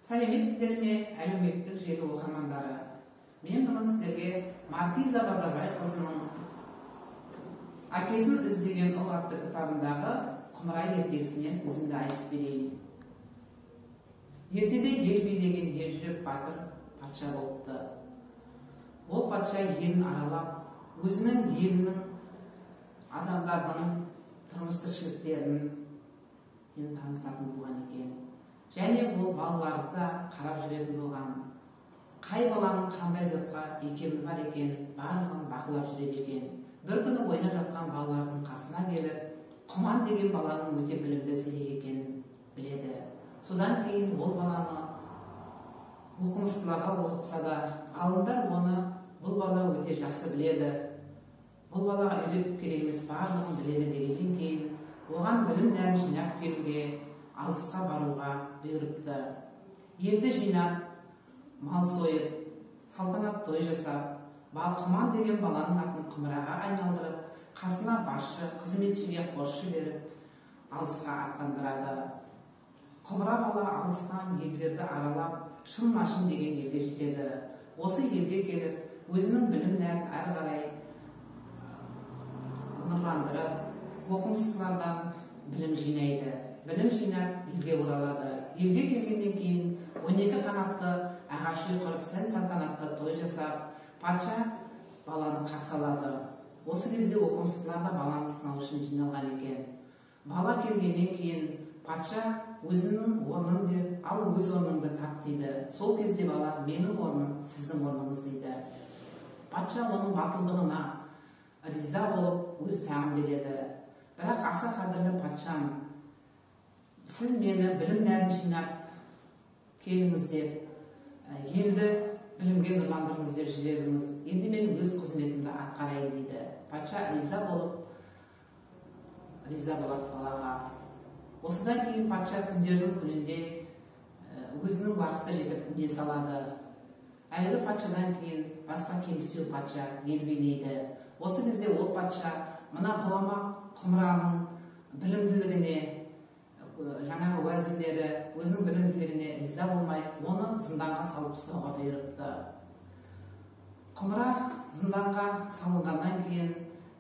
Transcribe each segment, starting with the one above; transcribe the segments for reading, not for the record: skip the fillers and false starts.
Сәлеметсіздер ме, әлеуметтік желі оқырмандары? Мен бүгін сіздерге Маркиза Базарбайқызының «Әкесін іздеген ұл» атты кітабындағы Құмыра ертегісінен үзінді айтып берейін. Ертеде ел билеген ержүрек батыр патша болыпты. Ол патша елін аралап, өзінің елінің адамдарының тұрмыс тіршіліктерін танысатын болған екен. Және ол балаларды да қарап жүретін болған. Қай баланың қандай затқа икемі бар екен, барлығын бақылап жүреді екен. Бір күні ойнап жатқан балалардың қасына келіп, Құман деген баланың өте білімді, зерек екенін біледі. Содан кейін ол баланы оқымыстыларға оқытса да, ғалымдар оны: «Бұл бала өте жақсы біледі, бұл балаға үйретіп керек емес, барлығын біледі», – дегеннен кейін оған білім нәрін жинап келуге, алысқа баруға бұйырыпты. Елді жинап, мал сойып, салтанат той жасап, Құман деген баланың атын Құмыраға айналдырып, қасына басшы, қызметшіге қосшы беріп, алысқа аттандырады. Құмыра бала алыстан елдерді аралап, Шын-Машын деген елге жетеді. Осы елге келіп, өзінің білім нәрін әрі қарай нұрландырып, оқымыстылардан білім жинайды. Білім жинап, елге оралады. Елге келгеннен кейін 12 қанатты ағаш үй құрып, сән салтанатты той жасап, патша баланы қарсы алады. Осы кезде оқымыстылар да баланы сынау үшін жиналған екен. Бала келгеннен кейін патша өзінің орнын бер, ал өз орныңды тап дейді. Сол кезде бала: «Менің орным – сіздің орныңыз», – дейді. Патша оның батылдығына риза болып, өз тағын береді. Бірақ: «Аса қадірлі патшам, сіз мені білім нәрін жинап келіңіз деп, елді білімге нұрландырыңыз деп жібердіңіз. Енді мен өз қызметімді атқарайын», – дейді. Патша риза болады балаға. Осыдан кейін патша күндердің күнінде өзінің уақыты жетіп, үне салады. Әлгі патшадан кейін басқа кемістеу патша ел билейді. Осы кезде ол патша мына ғұлама Құмыраның білімділігіне, жаңағы уәзірлері өзінің білімділігіне риза болмай, оны зынданға салып ұстауға бұйырыпты. Құмыра зынданға салынғаннан кейін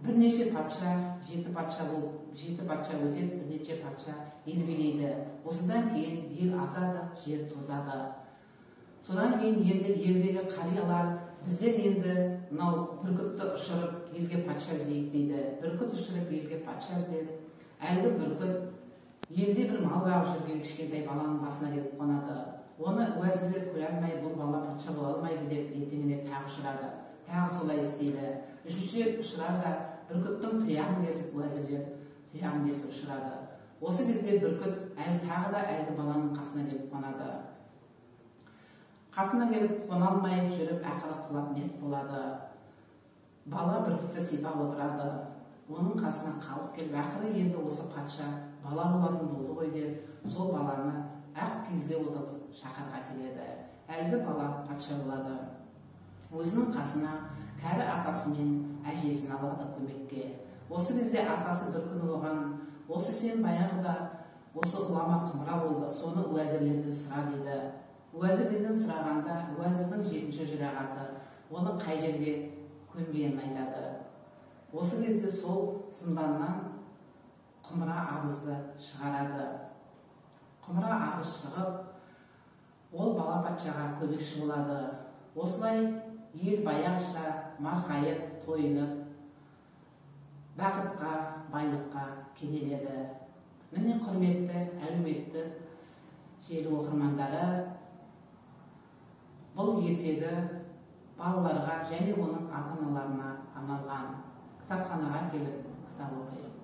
бірнеше патша, жеті патша болып, жеті патша өтеді, бірнеше патша ел билейді. Осыдан кейін ел азады, жер тозады. Содан кейін енді елдегі қариялар: «Біздер енді мынау бүркітті ұшырып, елге патша іздейік», – дейді. Бүркіт ұшырып, елге патша іздеп, әлгі бүркіт елде бір мал бағып жүрген кішкентай баланың басына келіп қонады. Оны уәзірлер көре алмай, «Бұл бала патша бола алмайды», – деп, ертеңіне тағы ұшырады, тағы солай істейді. Үшінші рет ұшырады. Бүркіттің тұяғын кесіп, уәзірлер тұяғын кесіп ұшырады. Осы кезде бүркіт әлі тағы да әлгі баланың қасына келіп қонады. Қасына келіп қона алмай жүріп, ақыры құлап, мерт болады. Бала бүркітті сипап отырады. Оның қасына халық келіп, ақыры енді осы патша бала болатын болды ғой деп, сол баланы ақ киізге отырғызып, шаһарға келеді. Әлгі бала патша болады. Өзінің қасына кәрі атасы мен әжесін алады көмекке. Осы кезде атасы бір күні оған: «Осы сен баяғыда осы ғұлама Құмыра болды, соны уәзірлерден сұра», – дейді. Уәзірлерден сұрағанда, уәзірдің жетінші жұрағаты оны қай жерге көмгенін айтады. Осы кезде сол зынданнан Құмыра абызды шығарады. Құмыра абыз шығып, ол бала патшаға көмекші болады. Осылай ел баяғыша марқайып, тойынып, бақытқа, байлыққа кенеледі. Міне, құрметті әлеуметтік желі оқырмандары, бұл ертегі балаларға және оның ата аналарына арналған. Кітапханаға келіп, кітап оқиық.